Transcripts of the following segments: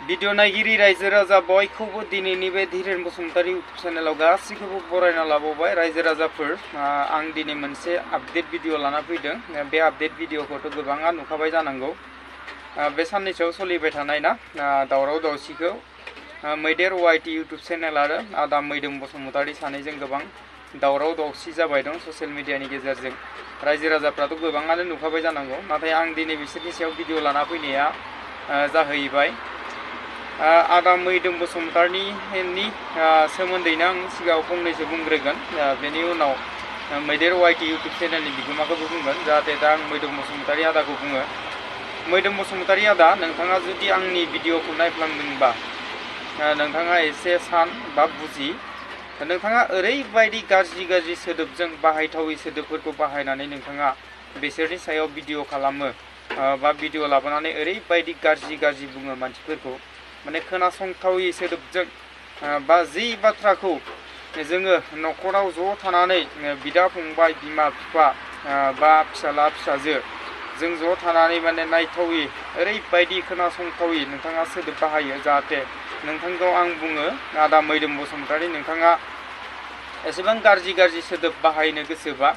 Video नायगिरि रायजो राजा बयखौबो दिनैनि बे धीरेन बसुमतारी इउटुब चेनेलाव गासैखौबो बरायना लाबावबाय रायजो राजाफोर आं दिनै मोनसे आपडेट भिडिअ लाना फैदों बे आपडेट भिडिअखौथ' गोबाङा नुखाबाय जानांगौ बे साननैसोआव सोलिबाय थानाय ना दावराव दावसिखौ मैदेर वाइटि इउटुब चेनेल आरो आदा मैदोम बसुमतारी सानैजों गोबां दावराव दावसि जाबाय दं ससियेल मिडियानि गेजेरजों रायजो राजाफ्राथ' गोबाङानो नुखाबाय जानांगौ नाथाय आं दिनै बिसोरनि सायाव भिडिअ लाना फैनाया जाहैबाय आदा मैदोम बसुमतारीनि सोमोन्दैनो आं सिगाङाव फंनैसो बुंग्रोगोन बेनि उनाव मैदेर वाइटि इउटुब चेनेलनि बिगोमाखौबो बुंगोन जाहाथे दा आं मैदोम बसुमतारी आदाखौ बुङो मैदोम बसुमतारी आदा नोंथाङा जुदि आंनि भिडिअखौ नायफ्लांदोंबा नोंथाङा एसे सान बा बुजि नोंथाङा ओरैबायदि गाज्रि सोदोबजों बाहायथावै सोदोबफोरखौ बाहायनानै नोंथाङा बिसोरनि सायाव भिडिअ खालामो बा भिडिअ लाबोनानै ओरैबायदि गाज्रि बुङो मानसिफोरखौ माने खोनासंथावै सोदोबजों बा जि बाथ्राखौ जोङो न'खराव ज' थानानै बिदा फंबाय बिमा बिफा बा फिसाला फिसाजो जों ज' थानानै माने नायथावै ओरैबायदि खोनासंथावै नोंथाङा सोदोब बाहायो जाहाथे नोंथांखौ आं बुङो आदा मैदोम बसुमतारी नोंथाङा एसेबां गाज्रि सोदोब बाहायनो गोसोबा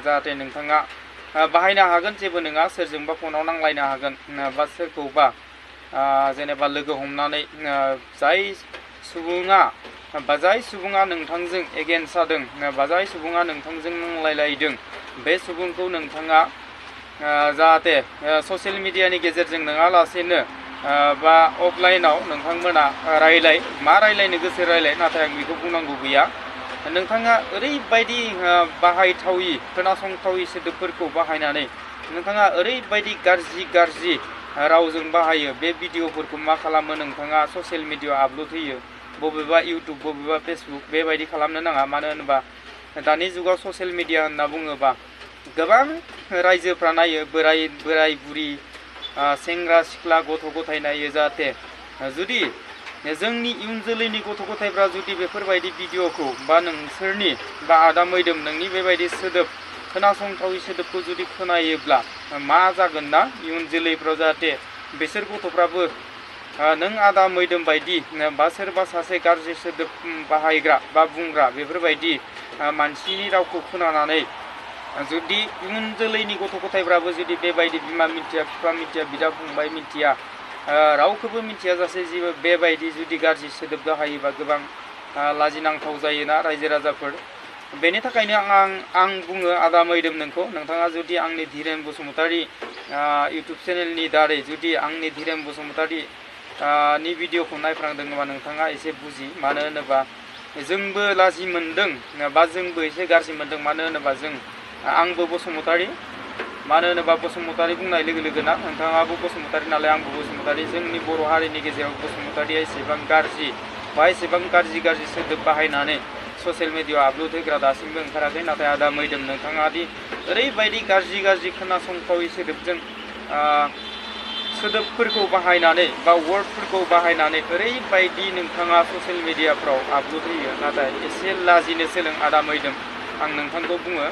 जाहाथे नोंथाङा बाहायनो हागोन जेबो नङा सोरजोंबा फनाव नांलायनो हागोन बा सोरखौबा जेनेबा लोगो हमनानै जाय सुबुङा नोंथांजों एगेन्स्ट जादों बा जाय सुबुङा नोंथांजों नांलायलायदों बे सुबुंखौ नोंथाङा जाहाथे ससियेल मिडियानि गेजेरजों नङालासेनो बा अफलाइनाव नोंथांमोना मा रायलायनो गोसो रायलाय नाथाय आं बेखौ बुंनांगौ गैया नोंथाङा ओरैबायदि बाहायथावै खोनासंथावै सोदोबफोरखौ बाहायनानै नोंथाङा ओरैबायदि गाज्रि रावजों बाहायो बे भिडिअफोरखौ मा खालामो नोंथाङा ससियेल मिडियाआव आपल'ड होयो बबेबा इउटुब बबेबा फेसबुक बेबायदि खालामनो नाङा मानो होनोबा दानि जुगाव ससियेल मिडिया होनना बुङोबा गोबां रायजोफ्रा नायो बोराय बुरि सेंग्रा सिख्ला गथ' गथाय नायो जाहाथे जुदि जोंनि इयुन जोलैनि गथ' गथायफ्रा जुदि बेफोरबायदि भिडिअखौ बा नोंसोरनि बा आदा मैदोम नोंनि बेबायदि सोदोब खोनासंथावै सोदोबखौ जुदि खोनायोब्ला मा जागोन ना इयुन जोलैफ्राव जाहाथे बिसोर गथ'फ्राबो नों आदा मैदोम बायदि बा सोरबा सासे गाज्रि सोदोब बाहायग्रा बा बुंग्रा बेफोरबायदि मानसिनि रावखौ खोनानानै जुदि इयुन जोलैनि गथ' गथायफ्राबो जुदि बेबायदि बिमा मिथिया बिफा मिथिया बिदा फंबाय मिथिया रावखौबो मिथिया जासे जेबो बेबायदि जुदि गाज्रि सोदोब बाहायोबा गोबां लाजिनांथाव जायोना रायजो राजाफोर बेनि थाखायनो आं बुङो आदा मैदोम नोंथाङा जुदि आंनि धीरेन बसुमतारी इउटुब चेनेलनि दारै जुदि आंनि धीरेन बसुमतारी नि भिडिअखौ नायफ्लांदोंबा नोंथाङा एसे बुजि मानो होनोबा जोंबो लाजि मोनदों बा जोंबो एसे गाज्रि मोनदों मानो होनोबा आंबो बसुमतारी मानो होनोबा बसुमतारी बुंनाय लोगो लोगोना नोंथाङाबो बसुमतारी नालाय आंबो बसुमतारी जोंनि बर' हारिनि गेजेराव बसुमतारीया एसेबां गाज्रि बा एसेबां गाज्रि सोदोब बाहायनानै ससियेल मिडियाआव आपल'ड होग्रा दासिमबो ओंखाराखै नाथाय आदा मैदोम नोंथाङा दि ओरैबायदि गाज्रि खोनासंथावै सोदोबफोरखौ बाहायनानै बा वर्डफोरखौ बाहायनानै ओरैबायदि नोंथाङा ससियेल मिडियाफ्राव आपल'ड होयो नाथाय एसे लाजिनो सोलों आदा मैदोम आं नोंथांखौ बुङो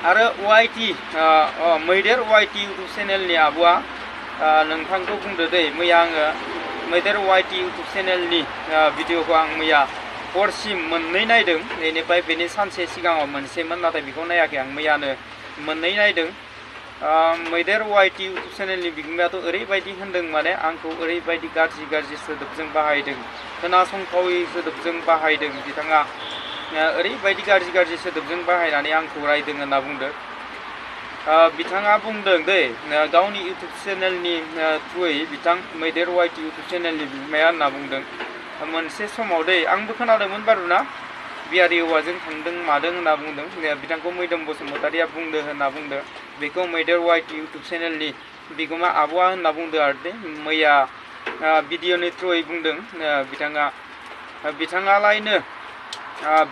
आरो मैदेर वाइटि इउटुब चेनेलनि आब'आ नोंथांखौ बुंदो दै मैया आङो मैदेर वाइटि इउटुब चेनेलनि भिडिअखौ आं मैया हरसिम मोननै नायदों बेनिफ्राय बेनि सानसे सिगाङाव मोनसेमोन नाथाय बेखौ नायाखै आं मैयानो मोननै नायदों मैदेर वाइटि इउटुब चेनेलनि बिगोमायाथ' ओरैबायदि होनदों माने आंखौ ओरैबायदि गाज्रि सोदोबजों बाहायदों खोनासंथावै सोदोबजों बाहायदों बिथाङा ओरैबायदि गाज्रि सोदोबजों बाहायनानै आंखौ रायदों होनना बुंदों बिथाङा बुंदों दै गावनि इउटुब चेनेलनि थ्रुयै बिथां मैदेर वाइटि इउटुब चेनेलनि बिगोमाया होनना बुंदों मोनसे समाव दै आंबो खोनादोंमोन बारुना बियारि हौवाजों थांदों मादों होनना बुंदों बिथांखौ मैदोम बसुमतारीया बुंदो होनना बुंदों बेखौ मैदेर वाइटि इउटुब चेनेलनि बिगोमा आब'आ होनना बुंदों आरो दे मैया भिडिअनि थ्रुयै बुंदों बिथाङालायनो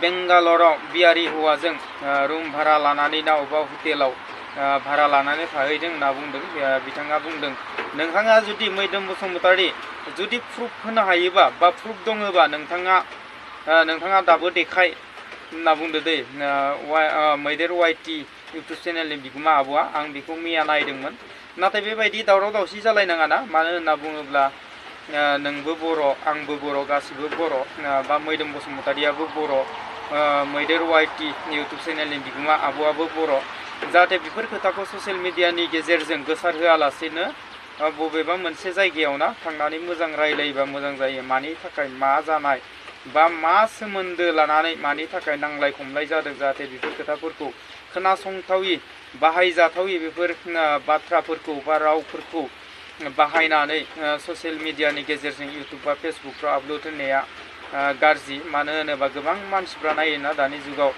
बेंगालराव बियारि हौवाजों रुम भारा लानानै ना अबेबा हटेलाव भारा लानानै थाहैदों होनना बुंदों बिथाङा बुंदों नोंथाङा जुदि मैदोम बसुमतारी जुदि प्रुफ होनो हायोबा बा प्रुफ दङबा नोंथाङा दाबो देखाय होनना बुंदो दै मैदेर वाइटि इउटुब चेनेलनि बिगोमा आब'आ आं बेखौ मैया नायदोंमोन नाथाय बेबायदि दावराव दावसि जालायनाङा ना मानो होनना बुङोब्ला नोंबो बर' आंबो बर' गासिबो बर' बा मैदोम बसुमतारियाबो बर', मैदेर वाइटि इउटुब चेनेलनि बिगोमा आब'आबो बर', जाहाथे बेफोर खोथाखौ ससियेल मिडियानि गेजेरजों गोसार होआलासेनो बबेबा मोनसे जायगायाव ना थांनानै मोजां रायलायोबा मोजां जायो। मानि थाखाय मा जानाय बा मा सोमोन्दो लानानै मानि थाखाय नांलाय खमलाय जादों, जाहाथे बेफोर खोथाफोरखौ खोनासंथावि बाहायजाथावि बेफोर बाथ्राफोरखौ बा रावफोरखौ बाहायनानै ससियेल मिडियानि गेजेरजों इउटुब बा फेसबुकफ्राव आपल'ड होनाया गाज्रि। मानो होनोबा गोबां मानसिफ्रा नायोना दानि जुगाव,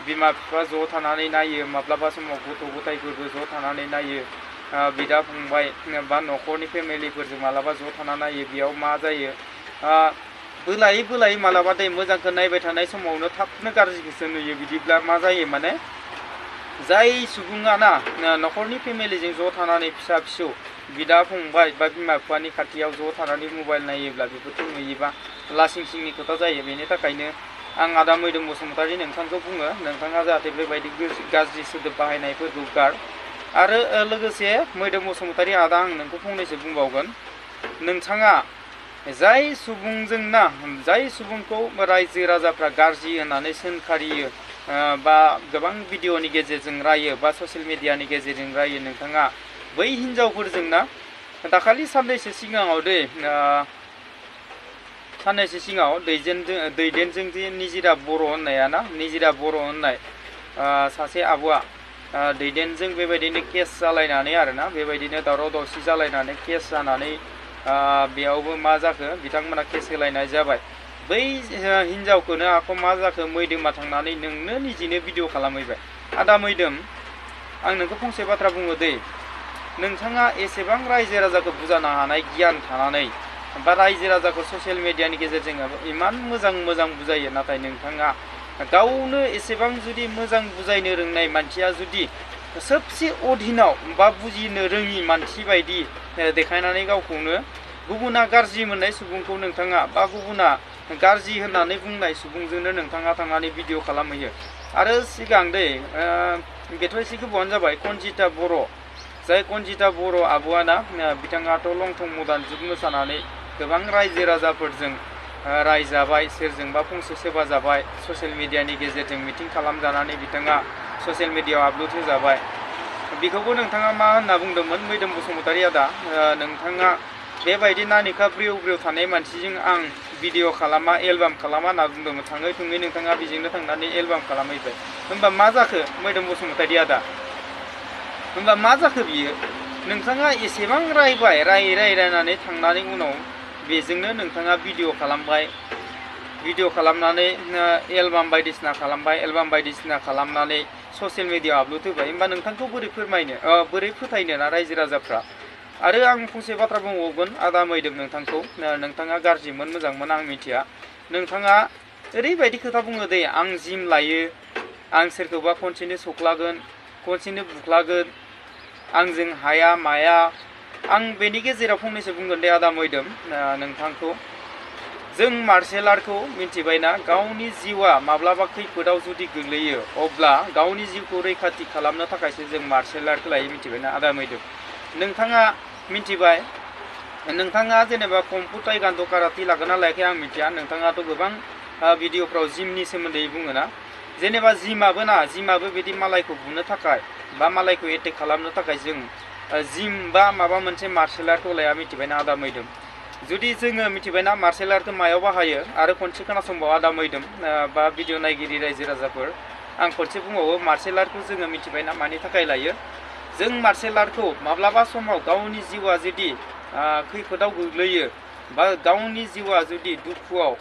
बिमा बिफा ज' थानानै नायो, माब्लाबा समाव गथ' गथायफोरबो ज' थानानै नायो, बिदा फंबाय बा न'खरनि फेमिलिफोरजों मालाबा ज' थाना नायो। बेयाव मा जायो, बोलायै बोलायै मालाबा दै मोजांखौ नायबाय थानाय समावनो थाबनो गाज्रिखौसो नुयो। बिदिब्ला मा जायो, माने जाय सुबुङा ना न'खरनि फेमिलिजों ज' थानानै फिसा फिसौ बिदा फंबाय बा बिमा बिफानि खाथियाव ज' थानानै मबाइल नायोब्ला बेफोरखौ नुयोबा लासिं सिंनि खोथा जायो। बेनि थाखायनो आं आदा मैदोम बसुमतारी नोंथांखौ बुङो, नोंथाङा जाहाथे बेबायदि गाज्रि सोदोब बाहायनायफोरखौ गार। आरो लोगोसे मैदोम बसुमतारी आदा, आं नोंखौ फंनैसो बुंबावगोन। नोंथाङा जाय सुबुंजों ना जाय सुबुंखौ रायजो राजाफ्रा गाज्रि होननानै सोंखारियो बा गोबां भिडिअनि गेजेरजों रायो बा ससियेल मिडियानि गेजेरजों रायो, नोंथाङा बै हिनजावफोरजों ना दाखालि साननैसो सिगाङाव साननैसो सिगाङाव दैदेनजों जे निजिरा बर' होननाया ना, निजिरा बर' होननाय सासे आब'आ दैदेनजों बेबायदिनो केस जालायनानै आरोना, बेबायदिनो दावराव दावसि जालायनानै केस जानानै बेयावबो मा जाखो, बिथांमोना केस होलायनाय जाबाय। बै हिनजावखौनो आखौ मा जाखो, मैदोमा थांनानै नोंनो निजिनो भिडिअ खालामहैबाय। आदा मैदोम, आं नोंखौ फंसे बाथ्रा बुङो दै, नोंथाङा एसेबां रायजो राजाखौ बुजायनो हानाय गियान थानानै बा रायजो राजाखौ ससियेल मिडियानि गेजेरजों इमान मोजां मोजां बुजायो, नाथाय नोंथाङा गावनो एसेबां जुदि मोजां बुजायनो रोंनाय मानसिया जुदि सबसे अधीनाव बा बुजिनो रोङि मानसि बायदि देखायनानै गावखौनो गुबुना गाज्रि मोननाय सुबुंखौ नोंथाङा बा गुबुना गाज्रि होननानै बुंनाय सुबुंजोंनो नोंथाङा थांनानै भिडिअ खालामहैयो। आरो सिगां दै बेथ' एसे गोबावानो जाबाय, कनजिता बर', जाय कनजिता बर' आब'आ ना, बिथाङाथ' लंथं मदान जुग मोसानानै गोबां रायजो राजाफोरजों रायजाबाय, सोरजोंबा फंसे सोबा जाबाय, ससियेल मिडियानि गेजेरजों मिटिं खालामजानानै बिथाङा ससियेल मिडियाआव आपल'ड होजाबाय। बेखौबो नोंथाङा मा होनना बुंदोंमोन मैदोम बसुमतारी आदा, नोंथाङा बेबायदि नानिखा ब्रेव ब्रेव थानाय मानसिजों आं भिडिअ खालामा, एलबाम खालामा होनना बुंदोंमोन। थाङै थुङै नोंथाङा बेजोंनो थांनानै एलबाम खालामहैबाय। होमबा मा जाखो मैदोम बसुमतारी आदा, होमबा मा जाखो बियो? नोंथाङा एसेबां रायबाय, रायनानै थांनानै उनाव बेजोंनो नोंथाङा भिडिअ खालामबाय, भिडिअ खालामनानै एलबाम बायदिसिना खालामबाय, एलबाम बायदिसिना खालामनानै ससियेल मिडियाआव आपल'ड होबाय। होमबा नोंथांखौ बोरै फोरमायनो, बोरै फोथायनो ना रायजो राजाफ्रा? आरो आं फंसे बाथ्रा बुंबावगोन आदा मैदोम नोंथांखौ, नोंथाङा गाज्रिमोन मोजांमोन आं मिथिया, नोंथाङा ओरैबायदि खोथा बुङो दे, आं जिम लायो, आं सोरखौबा खनसेनो सौख्लागोन, खनसेनो बुख्लागोन, आंजों हाया माया। आं बेनि गेजेराव फंनैसो बुंगोन दे आदा मैदोम नोंथांखौ, जों मार्शेल आर्टखौ मिथिबायना, गावनि जिउआ माब्लाबा खैफोदाव जुदि गोग्लैयो अब्ला गावनि जिउखौ रैखाथि खालामनो थाखायसो जों मार्शेल आर्टखौ लायो, मिथिबायना आदा मैदोम? नोंथाङा मिथिबाय, नोंथाङा जेनेबा कम्पिउटार गान्द काराटि लागोन ना लायाखै आं मिथिया, नोंथाङाथ' गोबां भिडिअफ्राव जिमनि सोमोन्दै बुङोना, जेनेबा जिमाबो बिदि मालायखौ बुनो थाखाय बा मालायखौ एटेक खालामनो थाखाय जों जिम बा माबा मोनसे मार्शेल आर्टखौ लाया, मिथिबायना आदा मैदोम? जुदि जोङो मिथिबायना मार्शेल आर्टखौ मायाव बाहायो, आरो खनसे खोनासंबाव आदा मैदोम बा भिडिअ नायगिरि रायजो राजाफोर, आं खनसे बुंबावो, मार्शेल आर्टखौ जोङो मिथिबायना मानि थाखाय लायो? जों मार्शेल आर्टखौ माब्लाबा समाव गावनि जिउआ जुदि खैफोदाव गोग्लैयो बा गावनि जिउआ जुदि दुखुआव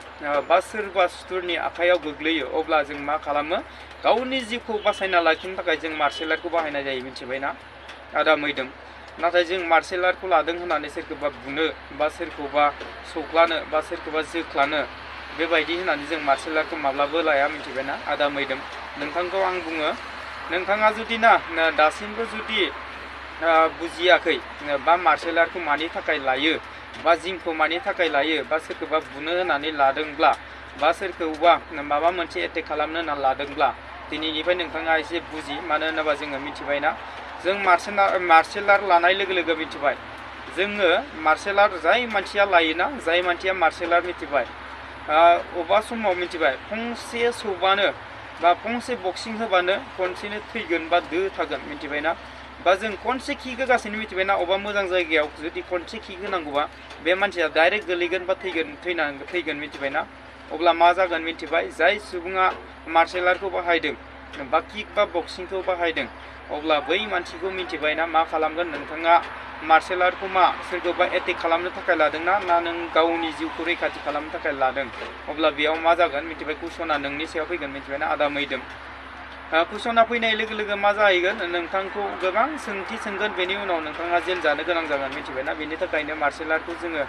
बा सोरबा सुथुरनि आखायाव गोग्लैयो, अब्ला जों मा खालामो, गावनि जिउखौ बासायना लाखिनो थाखाय जों मार्शेल आर्टखौ बाहायनाय जायो, मिथिबायना आदा मैदोम? नाथाय जों मार्शेल आर्टखौ लादों होननानै सोरखौबा बुनो बा सोरखौबा सौख्लानो बा सोरखौबा जोख्लानो बेबायदि होननानै जों मार्शेल आर्टखौ माब्लाबो लाया, मिथिबायना आदा मैदोम? नोंथांखौ आं बुङो, नोंथाङा जुदि दासिमबो जुदि बुजियाखै बा मार्शेल आर्टखौ मानि थाखाय लायो बा जिमखौ मानि थाखाय लायो बा सोरखौबा बुनो होननानै लादोंब्ला बा सोरखौबा माबा मोनसे एटेक खालामनो होनना लादोंब्ला दिनैनिफ्राय नोंथाङा एसे बुजि। मानो होनोबा जोङो मिथिबायना, जों मार्शेल आर्ट लानाय लोगो लोगो मिथिबाय, जोङो मार्शेल आर्ट जाय मानसिया लायोना जाय मानसिया मार्शेल आर्ट मिथिबाय अबा समाव मिथिबाय फंसे सौबानो बा फंसे बक्सिं होबानो खनसेनो थैगोन बा दो थागोन मिथिबायना बा जों खनसे किक होगासिनो मिथिबायना अबा मोजां जायगायाव जुदि खनसे किक होनांगौबा बे मानसिया डाइरेक्ट गोलैगोन बा थैगोन मिथिबायना अब्ला मा जागोन मिथिबाय जाय सुबुङा मार्शेल आर्टखौ बाहायदों बा किक बा बक्सिंखौ बाहायदों अब्ला बै मानसिखौ मिथिबायना मा खालामगोन नोंथाङा मार्शेल आर्टखौ मा सोरखौबा एटेक खालामनो थाखाय लादोंना ना नों गावनि जिउखौ रैखाथि खालामनो थाखाय लादों अब्ला बेयाव मा जागोन मिथिबाय कुइसना नोंनि सायाव फैगोन मिथिबायना आदा मैदोम कुइसना फैनाय लोगो लोगो मा जाहैगोन नोंथांखौ गोबां सोंथि सोंगोन बेनि उनाव नोंथाङा जेल जानो गोनां जागोन मिथिबायना बेनि थाखायनो मार्शेल आर्टखौ जोङो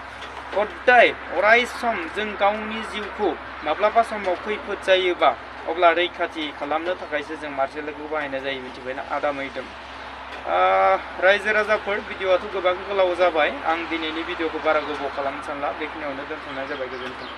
हदाय अराय सम जों गावनि जिउखौ माब्लाबा समाव खैफोद जायोबा अब्ला रैखाथि खालामनो थाखायसो जों मार्शेल आर्टखौ बाहायनाय जायो मिथिबायना आदा मैदोम रायजो राजाफोर भिडिअआथ' गोबां गोलाव जाबाय आं दिनैनि भिडिअखौ बारा गोबाव खालामनो सानला बेखिनियावनो दोनथ'नाय जाबाय गोजोन्थों।